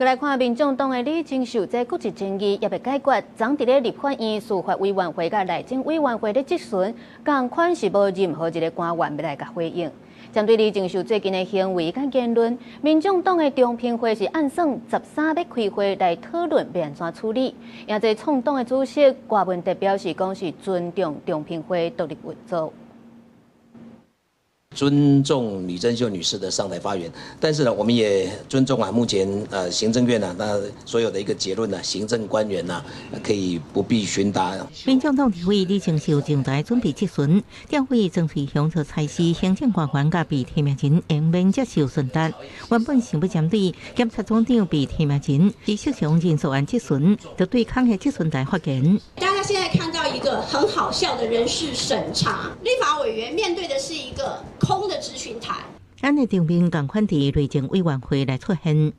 來看民眾黨的李正秀，這國際爭議猶未解決，昨佇咧立法院司法委員會佮內政委員會咧質詢，仝款是無任何一个官員欲來共回應。針對李正秀最近的行為佮言論，民眾黨的中評會是按算13欲開會來討論欲按怎處理。也這創黨的主席郭文德表示，講是尊重中評會獨立運作。尊重李貞秀女士的上台發言，但是呢，我們也尊重啊，目前行政院呢，那所有的一個結論呢，行政官員呢，可以不必詢答。民眾黨立委李正秀正在準備質詢，調委曾翠香就裁示行政官員佮被提名人應免接受詢答。原本想欲針對檢察總長被提名人是涉嫌人事案質詢，就對抗的質詢台發言。大家現在看到一個很好笑的人事審查，立法委員面對的是一個空的質詢台。按呢場面仝款佇內政委員會來出現。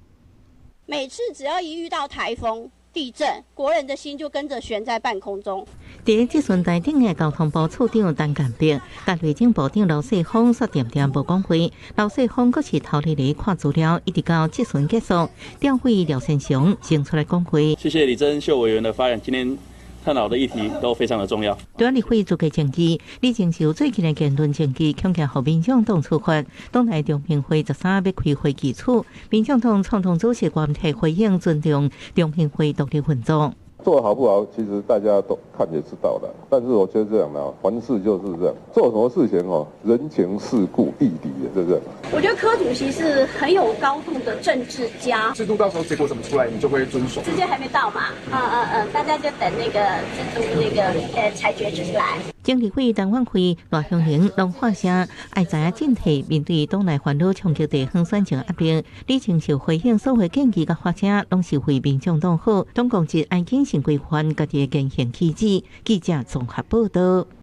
每次只要一遇到颱風、地震，國人的心就跟着懸在半空中。佇質詢台頂的交通部次長陳建德，佮內政部長劉世鋒煞恬恬無講話。劉世鋒閣是頭咧咧看資料，一直到質詢結束，調委廖先祥先出來講話。謝謝李貞秀委員的發言，今天探討的議題都非常的重要。對立會資格爭議，李正秀最近的言論爭議，恐驚予民眾黨處罰。黨內中評會13欲開會議處，民眾黨創黨主席郭文回應尊重中評會獨立運作。做得好不好，其實大家都看也知道了。但是我覺得這樣呢，凡事就是這樣，做什麼事情哦，人情世故義理，對不對？我覺得柯主席是很有高度的政治家。制度到時候結果怎麼出來，你就會遵守。時間還沒到嘛？嗯嗯嗯，大家就等那個制度那個裁決出來。前立委陳婉慧、賴香伶攏喊聲愛知影進退，面對黨內煩惱衝擊地方選情壓力，李正秀回應所有建議佮發聲，攏是為民眾黨好，黨國一愛謹慎規範家己的言行舉止。記者綜合報道。